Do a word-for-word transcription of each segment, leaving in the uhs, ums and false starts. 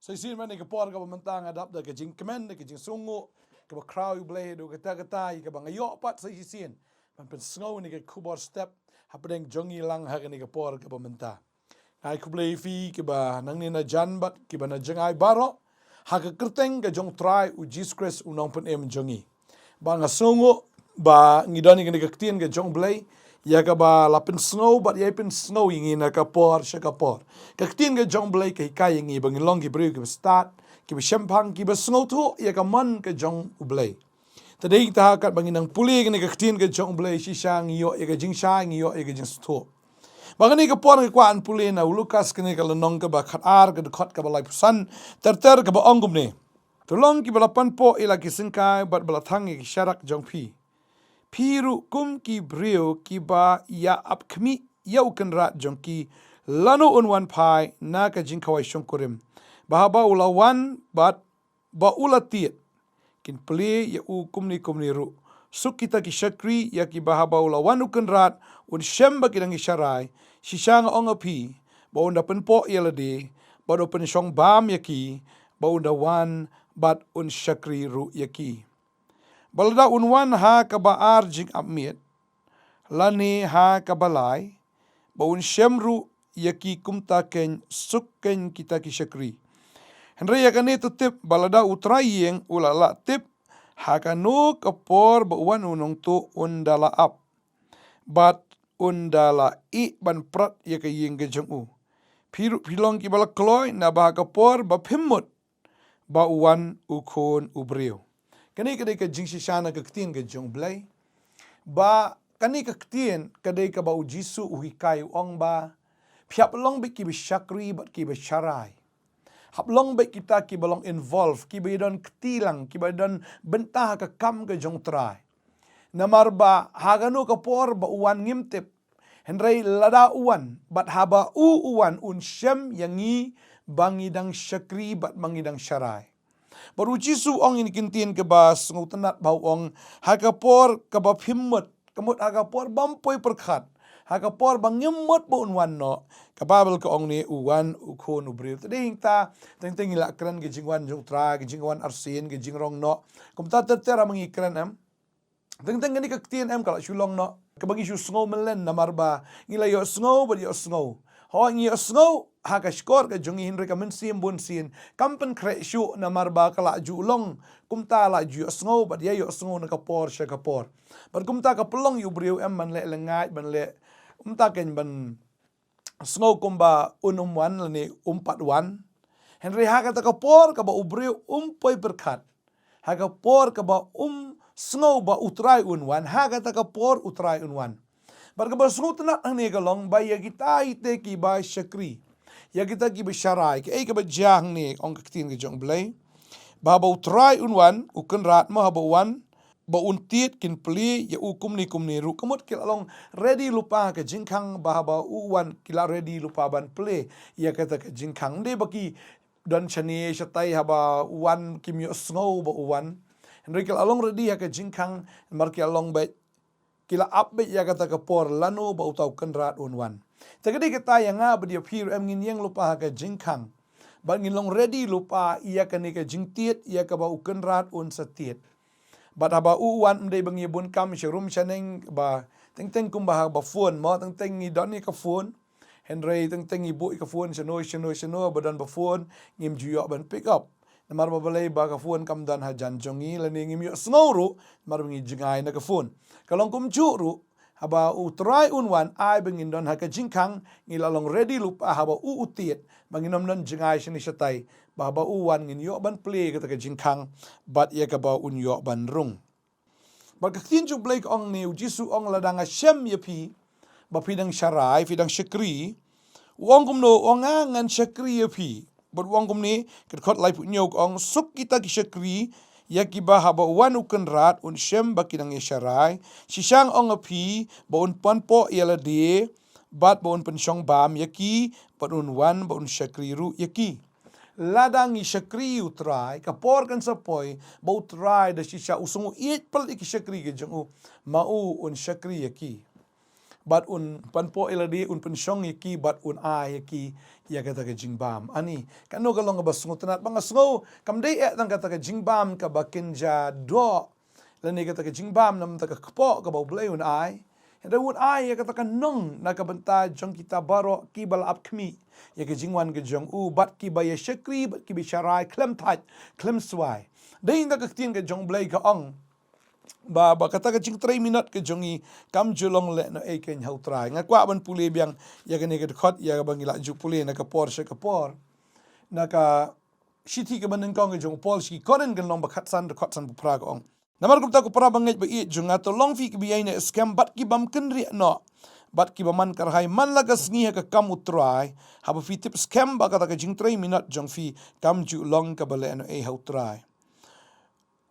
Sa shisien bad ïa ka por kaba mynta nga dap da ka jingkmen, da ka jingsngewnguh kaba khraw ïa U Blei, da kata kata ïa kaba nga ïoh pat sa shisien ban pynsngew ïa ka khubor step hapdeng jong ngi lang ha kane ka por kaba mynta. Nga ai khublei ïa phi kiba nangne na jan bad kiba na jngai baroh ha ka kyrteng ka jong U Trai U Jisu Khrist U Nongpynim jong ngi. Ba nga sngewnguh ba ngi don ïa kane ka ktien ka jong U Blei, ïa kaba la pynsngew bad ïai pynsngew ïa ngi na ka por sha ka por. Ka ktien ka jong U Blei ka hikai ïa ngi ba ngi long ki briew kiba stad, kiba shemphang, kiba sngewthuh ïa ka mon ka jong U Blei. Te dei tang katba ngi nang pule ïa kane ka ktien ka jong U Blei, shisha ngi ïoh ïa ka jingshai, ngi ïoh ïa ka jingsngewthuh. Ba kane ka por nga kwah ban pule na u Lukas kane ka lynnong kaba khatar, ka dkhot kaba laiphew san, ter ter, kaba ong kumne: To long kiba la pynpoh ïa la ki syngkai bad ba la thang ïa ki sharak jong phi. Phi ruh kum ki briew kiba ïa ap khmih ïa u kynrad jong ki, lano un wan phai na ka jingkhawai shongkurim, ba haba u la wan bad ba u la tied, kin plie ïa u kumne kumne ruh. Suk kita ki shakri ïa kiba haba u la wan u kynrad un shem ba ki dang ïasharai. Shisha nga ong ïa phi, ba un da pynpoh ïa lade, bad un pynshong bam ïa ki, ba un da wan bad un shakri ruh ïa ki. Ba lada un wan ha kaba ar jingap miet, lane ha kaba lai, ba un shem ruh ïa ki kumta, keiñ suk keiñ kita ki shakri. Hynrei ïa kane to tip, ba lada u trai ïing u la lah tip ha kano ka por ba u wan u nongtuh, un da la ap, bad un da la ïeh ban prat ïa ka ïing ka jong u. Phi ruh phi long kiba la kloi, naba ha ka por ba phim mut ba u wan u Khun u briew. Kane ka dei ka jingshisha na ka ktien ka jong U Blei. Ba kane ka ktien ka dei kaba U Jisu u hikai, u ong ba, phi hap long beit kiba shakri bad kiba sharai. Hap long beit kita kiba long involved, kiba ïa don kti lang, kiba ïa don bynta ha ka kam ka jong U Trai. Namar ba ha kano ka por ba u wan ngim tip. Hynrei lada u wan, bad haba u u wan, un shem ïa ngi ba ngi dang shakri bad ba ngi dang sharai. Bad U Jisu u ong ïa kine ki ktien kaba sngewtynnat, ba u ong, ha ka por kaba phim mut, ka mut ha ka por bym poi pyrkhat, ha ka por ba ngim mut ba un wan noh, ka Baibl ka ong ne u wan u Khun u briew. Te dei hangta, teng teng ngi la kren ka jingwan jong U Trai, ka jingwan arsien, ka jingrong noh. Kumta ter ter ha ba ngi kren, em. Teng teng kane ka ktien, em, ka la shu long noh kaba ngi shu sngew mlien, namar ba ngi la ïohsngew bad ïohsngew. Hooid, ngi ïohsngew ha ka shkor ka jong ngi, hynrei ka mynsiem bunsien kam pynkhreh shuh, namar ba ka la ju long kumta, la ju ïohsngew bad ïa ïohsngew na ka por sha ka por. Bad kumta ka pynlong ïa u briew, em, ban leh lyngngaid, ban leh, kumta keiñ ban sngew kumba un ym wan lane um pat wan. Hynrei ha kata ka por kaba u briew um poi pyrkhat, ha ka por kaba um sngew ba U Trai un wan, ha kata ka por U Trai un wan. Bad kaba sngewtynnat hangne ka long ba ïa kita hi te kiba shakri, ïa kita kiba sharai, kaei kaba jia hangne, ong ka ktien ka jong U Blei, ba haba U Trai un wan, u kynrad mo, haba u wan, ba un tied, kin plie ïa u kumne kumne ruh. Ka mut ki la long ready lypa ha ka jingkhang, ba haba u wan ki la ready lypa ban plie ïa kata ka jingkhang. Ym dei ba ki don shane shatai haba u wan, kim ïohsngew ba u wan. Hynrei ki la long ready ha ka jingkhang, namar ki la long beit, ki la ap beit ïa kata ka por lano ba uta u kynrad un wan. Te ka dei kata, ïa nga bad ïa phi ruh, em, ngin ïeng lypa ha ka jingkhang, bad ngin long ready lypa ïa kane ka jingtied ïa kaba u kynrad un sa tied. Bad haba u wan, ym dei ba ngi bun kam sha rum sha neng, ba teng teng kumba ha ba phone mo, teng teng ngi don ïa ka phone. Hynrei teng teng ngi buh ïa ka phone shano shano shano, ba don ba phone ngim ju ïoh ban pick up. Namar ba balei? Ba ka phone kam don hajan jong ngi, lane ngim ïohsngew ruh namar ba ngi jngai na ka phone. Ka long kumjuh ruh, haba U Trai un wan, ai ba ngin don ha ka jingkhang, ngi la long ready lypa haba u u tied, ba ngin ym don jngai shane shatai, ba haba u wan ngin ïoh ban plie kata ka jingkhang bad ïa kaba un ïoh ban rung. Bad ka ktien jong U Blei ka ong ne, U Jisu u ong, lada nga shem ïa phi ba phi dang sharai, phi dang shakri, u ong kumno? U ong, nga ngan shakri ïa phi. Bad u ong kumne, ka dkhot laiphew hynñiew ka ong, suk kita ki shakri ïa kiba haba wan u kynrad un shem ba ki dang ïasharai. Shisha nga ong ïa phi, ba un pynpoh ïa lade, bad ba un pynshong bam ïa ki, bad un wan ba un shakri ruh ïa ki. Lada ngi shakri ïa U Trai, ka por kan sa poi ba U Trai da shisha u sngew ïeit palat ïa ki shakri ki jong u, ma u un shakri ïa ki. bad un pynpoh ïa lade, un pynshong ïa ki, bad un ai ïa ki ïa kata ka jingbam. Ani, kano ka long kaba sngewtynnat, ba nga sngew kam dei eh tang kata ka jingbam kaba kynja doh, lane kata ka jingbam namar ka kpoh kaba U Blei un ai. Hynrei un ai ïa kata ka nong na ka bynta jong kita baroh kiba la ap khmih ïa ka jingwan ka jong u, bad kiba ïa shakri, bad kiba ïa sharai khlem thait khlem swai. Dei na ka ktien ka jong U Blei ka ong ba, ba kata ka jingtrei minot ka jong ngi kam ju long leh noh ei keiñ ha U Trai. Nga kwah ban pule biang ïa kane ka dkhot ïa kaba ngi la ju pule na ka por sha ka por. Na ka shithi kaba nyngkong ka jong u Paul sha ki Korinth, ka lynnong ba khatsan, dkhot sanphew phra, ka ong: Namar kumta, ko para bangeit ba ïeit jong nga, to long phi kiba ïaineh skhem bad ki bym kynriah noh, bad kiba man kyrhai man la ka sngi ha ka kam U Trai, haba phi tip skhem ba kata ka jingtrei minot jong phi kam ju long kaba leh noh ei ha U Trai.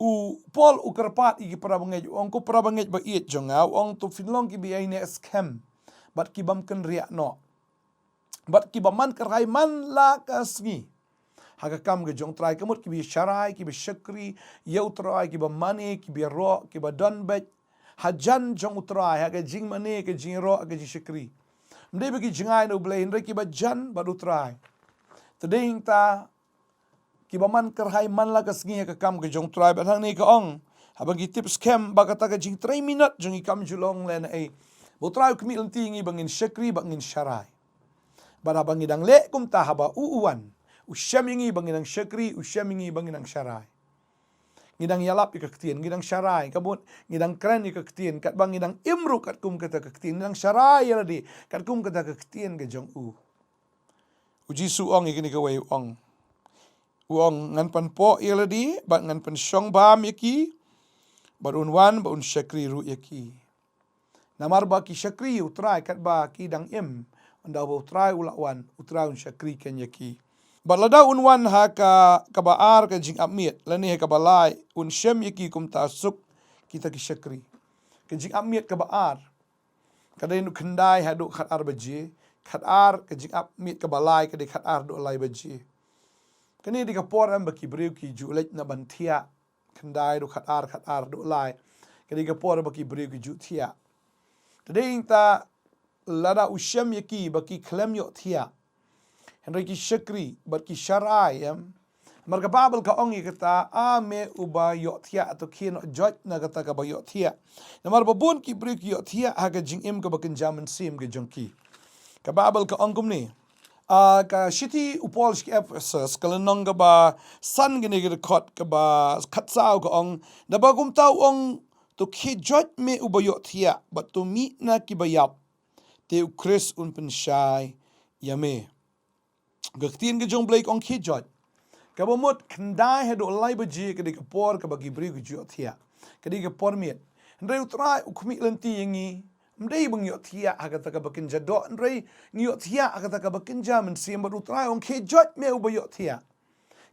U Paul u kyrpad ïa ki para bangeit, u ong, ko para bangeit ba ïeit jong nga, u ong, to phin long kiba ïaineh skhem bad ki bym kynriah noh, bad kiba man kyrhai man la ka sngi ha ka kam ka jong U Trai, ka mut kiba ïa sharai, kiba shakri ïa U Trai, kiba mane, kiba ïaroh, kiba don beit hajan jong U Trai ha ka jingmane, ka jingïaroh, ka jingshakri. Ym dei ba ki jngai na U Blei, hynrei kiba jan bad U Trai. Te dei hangta kiba man kyrhai man la ka sngi ha ka kam ka jong U Trai, bad hangne ka ong, haba ngi tip skhem ba kata ka jingtrei minot jong ngi kam ju long leh noh ei, ba U Trai u khmih lynti ïa ngi ba ngin shakri, ba ngin sharai. Bad haba ngi dang leh kumta, haba u, u wan, u shem ïa ngi ba ngi dang shakri, u shem ïa ngi ba ngi dang sharai. Ngi dang ïalap ïa ka ktien, ngi dang sharai, ka mut ngi dang kren ïa ka ktien, katba ngi dang im ruh katkum kata ka ktien, ngi dang sharai ïa lade katkum kata ka ktien ka jong u. U Jisu u ong ïa kane kawei, u ong, u ong, ngan pynpoh ïa lade, bad ngan pynshong bam ïa ki, bad un wan, bad un shakri ruh ïa ki. Namar ba ki shakri ïa U Trai katba ki dang im, ynda ba U Trai u la wan, U Trai un shakri keiñ ïa ki. Bad lada un wan ha ka, kaba ar ka jingap miet, lane ha kaba lai, un shem ïa ki kumta suk kita ki shakri. Ka jingap miet kaba ar ka dei naduh khyndai haduh khatar baje, khatar, ka jingap miet kaba lai ka dei khatar haduh lai baje. Kane dei ka por em ba ki briew ki ju leit na ban thiah, khyndai haduh khatar, khatar haduh lai, ka dei ka por ba ki briew ki ju thiah. Te dei hangta lada u shem ïa ki ba ki khlem ïohthiah, hynrei ki shakri bad ki sharai, em, namar ka Baibl ka ong ïa kata, a me uba ïohthiah, to khie noh joit na kata kaba ïohthiah. Namar ba bun ki briew ki ïohthiah ha ka jingim kaba kynja mynsiem ka jong ki. Ka Baibl ka ong kumne, a, ka shithi u Paul sha ki Ephesus, ka lynnong kaba san, kane ka dkhot kaba khatsaw, ka ong, naba kumta u ong, to khie joit me uba ïohthiah, bad to mih na kiba ïap, te U Khrist un pynshai ïa me. Ka ktien ka jong U Blei ka ong khie joit. Kaba mut khyndai haduh lai baje ka dei ka por kaba ki briew ki ju ïohthiah, ka dei ka por miet. Hynrei U Trai u khmih lynti ïa ngi, ym dei ba ngi ïohthiah ha kata kaba kynja doh, hynrei ngi ïohthiah ha kata kaba kynja mynsiem, bad U Trai u ong khie joit me uba ïohthiah.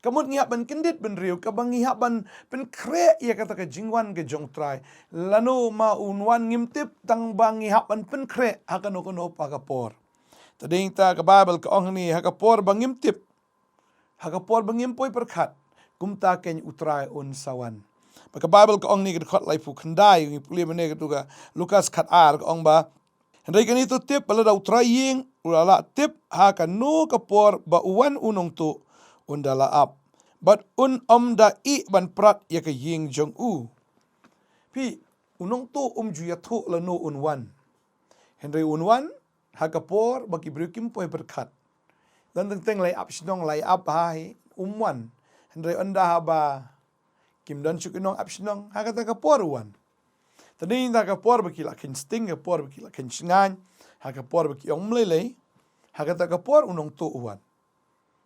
Ka mut ngi hap ban kyndit bynriew, kaba ngi hap ban pynkhreh ïa kata ka jingwan ka jong U Trai. Lano ma un wan ngim tip, tang ba ngi hap ban pynkhreh ha kano kano pat ka por. Te dei hangta ka Baibl ka ong hangne, ha ka por ba ngim tip, ha ka por ba ngim poi pyrkhat, kumta keiñ U Trai un sa wan. Bad ka Baibl ka ong hangne, ka dkhot laiphew khyndai, ngi pule mynne katto ka Lukas khatar, ka ong ba, hynrei kane to tip, ba lada U Trai ïing, u la lah tip ha kano ka por ba u wan U Nongtuh, un da la ap, bad un ym da ïeh ban prat ïa ka ïing jong u. Phi, U Nongtuh um ju ïathuh lano un wan, hynrei un wan ha ka por ba ki briew kim poi pyrkhat. Don teng teng la ïa ap shnong, la ïa ap bha hi, um wan. Hynrei ynda haba kim don shuh ki nongap shnong, ha kata ka por u wan. Te dei hangta ka por ba ki la kheiñ sting, ka por ba ki la kheiñ shngaiñ, ha ka por ba ki ong ym lei lei, ha kata ka por U Nongtuh u wan.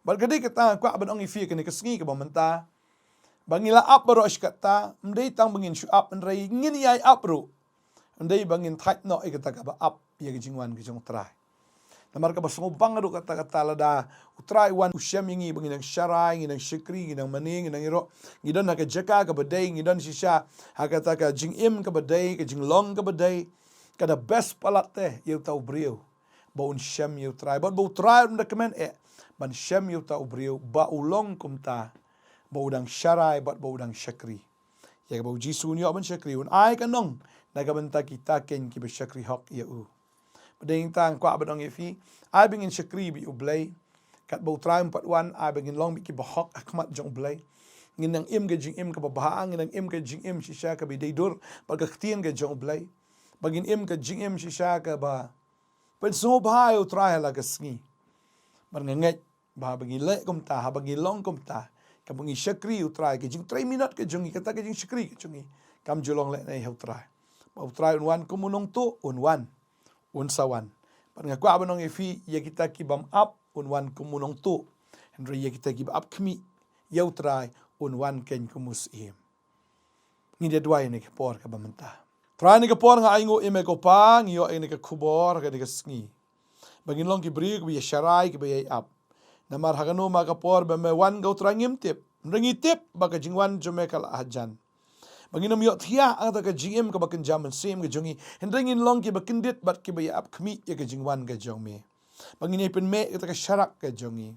Bad ka dei kata nga kwah ban ong ïa phi kane ka sngi kaba mynta, ba ngi la ap baroh shi katta, ym dei tang ba ngin shu ap, hynrei ngin ïai ap ruh, ym dei ba ngin thait noh ïa kata kaba ap ïa ka jingwan ka jong U Trai. Namar kaba sngewbang haduh katta katta, lada U Trai u wan, u shem ïa ngi ba ngi nang sharai, ngi nang shakri, ngi nang mane, ngi nang ïaroh, ngi don ha ka jaka kaba dei, ngi don shisha ha kata ka jingim kaba dei, ka jinglong kaba dei, ka da best palat te ïa uta u briew ba un shem ïa U Trai, bad ba U Trai um da kmen eh ban shem ïa uta u briew ba u long kumta, ba u dang sharai bad ba u dang shakri. Ïa kaba U Jisu un ïoh ban shakri, un ai ka nong na ka bynta kita keiñ kiba shakri hok ïa u. Dei tang kwah ban ong ïa phi, ai ba ngin shakri bad U Blei. Katba U Trai um pat wan, ai ba ngin long bad kiba hok ha khmat jong U Blei. Ngin nang im ka jingim kaba bha, ngin nang im ka jingim shisha kaba dei dur bad ka ktien ka jong U Blei. Ba ngin im ka jingim shisha kaba pynsngewbha ïa U Trai ha la ka sngi. Bad nga ngeit ba haba ngi leh kumta, haba ngi long kumta, kaba ngi shakri U Trai, ka jingtrei minot ka jong ngi, kata ka jingshakri ka jong ngi kam ju long lehnoh ïa U Trai. Ba U Trai un wan kum u nongtuh, un wan, un sa wan. Bad nga kwah ban ong ïa phi, ïa kita ki bym ap, un wan kum u nongtuh. Hynrei ïa kita kiba ap khmih ïa U Trai, un wan keiñ kum u syiem. Ngin ïa duwai ïa kane ka por kaba mynta. Trai, ïa kane ka por nga ainguh ïa me ko Pa, ngi ïoh ïa kane ka khubor ha kane ka sngi. Ba ngin long ki briew kiba ïa sharai, kiba ïa ap. Namar ha kano ma ka por ba me wan ko Trai ngim tip. Hynrei ngi tip ba ka jingwan jong me ka la hajan. Ba ngin ym ïohthiah ha kata ka jingim kaba kynja mynsiem ka jong ngi. Hynrei ngin long kiba kyndit bad kiba ïa ap khmih ïa ka jingwan ka jong me. Ba ngin ïa pynmih ïa kata ka sharak ka jong ngi.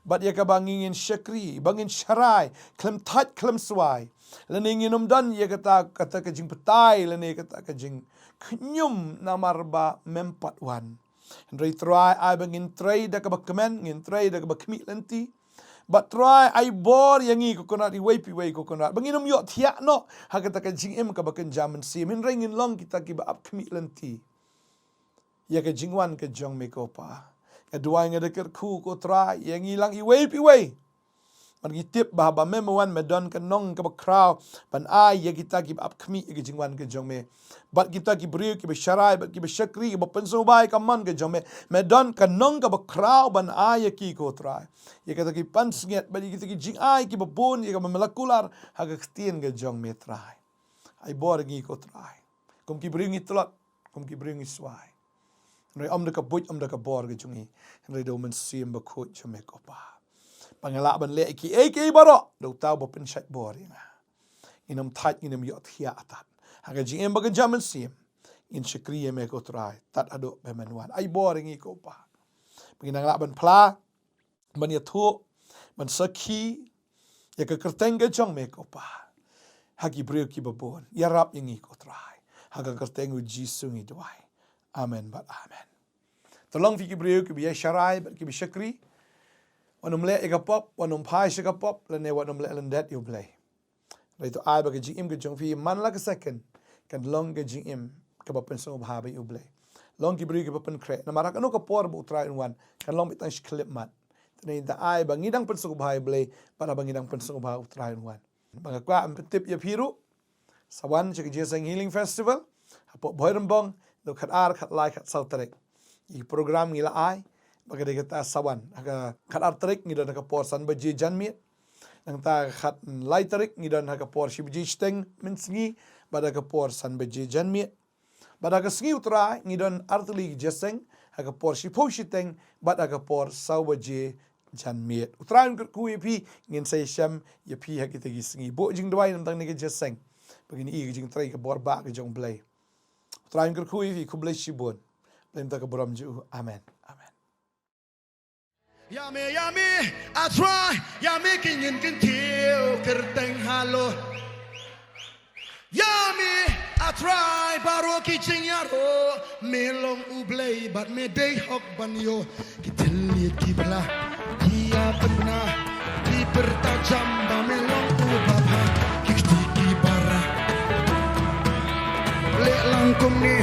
Bad ïa kaba ngi ngin shakri, ba ngin sharai, khlem thait, khlem swai. Lane ngin ym don ïa kata, kata ka jingbatai, lane kata ka jingkhñium namar ba mem pat wan. Hynrei Trai, ai ba ngin trei da kaba kmen, ngin trei da kaba khmih lynti. Bad Trai, ai bor ïa ngi ko Kynrad, iwei pa iwei ko Kynrad. Ba ngin ym ïohthiah noh ha kata ka jingim kaba kynja mynsiem. Hynrei ngin long kita kiba ap khmih lynti ïa ka jingwan ka jong me ko Pa. Nga duwai, nga da kyrkhu ko Trai ïa ngi lang iwei pa iwei. Bad ngi tip ba haba me wan, me don ka nong kaba khraw ban ai ïa kita kiba ap khmih ïa ka jingwan ka jong me. Bad kita ki briew kiba sharai, bad kiba shakri, kiba pynsngewbha ïa ka mon ka jong me, me don ka nong kaba khraw ban ai ïa ki ko Trai. Ïa kita ki pansngiat, bad ïa kita ki jingai kiba bun ïa kaba me la kular ha ka ktien ka jong me Trai. Ai bor ïa ngi ko Trai. Kum ki briew ngi tlot, kum ki briew ngi swai. Hynrei ym da ka buit, ym da ka bor ka jong ngi. Hynrei da U Mynsiem Bakhuid jong me ko Pa. Ba nga lah ban leh kiei kiei baroh da uta uba pynshait bor ïa nga. Ngin ym thait, ngin ym ïohthiah tad. Ha ka jingim ba kynja mynsiem, ngin shakri ïa me ko Trai tad haduh ba men wan. Ai bor ïa ngi ko Pa. Ba ngin nang lah ban phla, ban ïathuh, ban sakhi ïa ka kyrteng ka jong me ko Pa ha ki briew kiba bun. Ïarap ïa ngi ko Trai. Ha ka kyrteng U Jisu ngi duwai. Amen bad amen. To long phi ki briew kiba ïa sharai bad kiba shakri. Wat nym leh ïa ka pop, wat nym phai sha ka pop, lane wat nym leh lyndet ïa U Blei. Hynrei to ai ba ka jingim ka jong phi man la ka second kan long ka jingim kaba pynsngewbha bad U Blei. Long ki briew kiba pynkhreh. Namar ha kano ka por ba U Trai un wan, kan long beit tang shi khyllipmat. Te ngi da ai ba ngi dang pynsngewbha ïa U Blei, bad haba ngi dang pynsngewbha U Trai un wan. Ba nga kwah ban pyntip ïa phi ruh, sa wan sha ka Jingïaseng Healing Festival hapoh Bhoirymbong, naduh khatar, khatlai, khatsaw tarik. Ïa ki program ngi la ai, ba ka dei kata sa wan. Ha ka khatar tarik ngi don ha ka por san baje janmiet. Nangta ha ka khatlai tarik ngi don ha ka por shi baje shiteng mynsngi, bad ha ka por san baje janmiet. Bad ha ka sngi U Trai ngi don artylli ki jingïaseng, ha ka por shiphew shiteng bad ha ka por saw baje janmiet. U Trai un kyrkhu ïa phi, ngin sa ïashem ïa phi ha kita ki sngi. Buh jingduwai na bynta kane ka jingïaseng, ba ngin ïoh ïa ka jingtrei ka bor ba ka jong U Blei. U Trai un kyrkhu ïa phi, khublei shibun. Blei un ïa ka burom jong U. Amen. Amen. Ïa me, ïa me, A Trai, ïa me ki ngin kyntiew kyrteng halor. Ïa me, A Trai, baroh ki jingïaroh, me long U Blei bad me dei hok ban ïoh. Ki thylliej ki bla, ki ïapynbna, ki pyrta jam ba me long U Babha, ki kti ki bara. Leh lang kumne.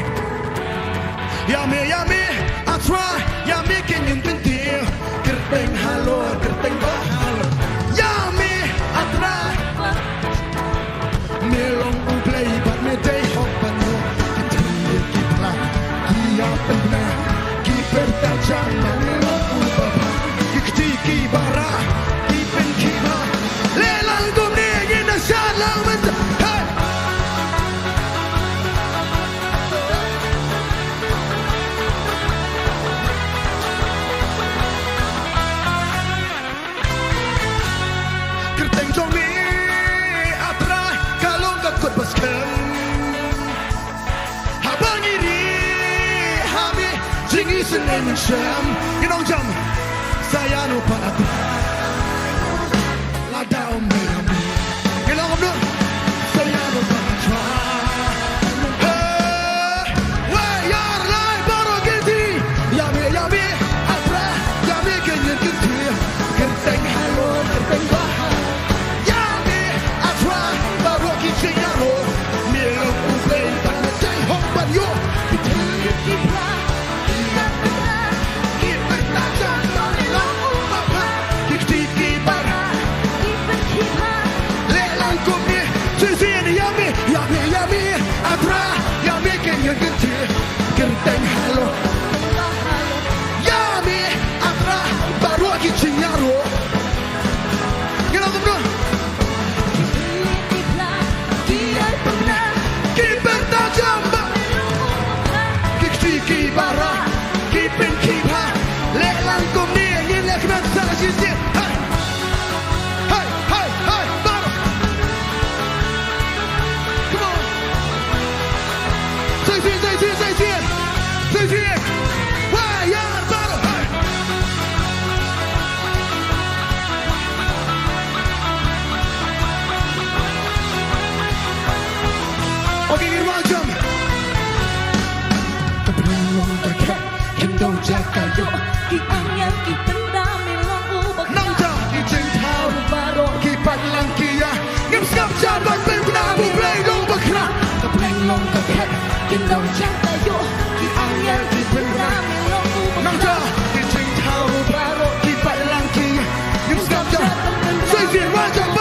Ïa me, ïa me, A Trai, ïa me ki ngin kyntiew kyrteng halor, kyrteng ba halor. Ïa me, A Trai, me long U Blei bad me dei hok ban ïoh. Ki thylliej ki bla, ki ïapynbna, ki pyrta jam ba me long U Babha, ki kti ki bara, ki pynkhih bha. Leh lang kumne, ngin ïa shad lang mynta. Hey! Kyrteng jong me, A Trai, ka long ka kut ba skhem. Haba ngi rieh ha me, jingisynei mynshem. Ngin ong jam. Sa ïano pat, A Trai. Lada ym dei ha me. Ngin ong kumno? Sa ïano pat, A Trai. Hey, wei ïa la baroh ki kti. Jaka ïoh ki angel ki pyndam ïa long u bakhlak. Nangta ki jingthaw baroh ki pat lang ki ïa. Ngim sngap jar ban pynbna, U Blei long bakhlak. Ka pleng long ka phet, ki long jaka ïoh ki angel ki pyndam ïa long u bakhlak. Nangta ki jingthaw baroh ki pat lang ki ïa. Ngim sngap jar. Soi sien wa jam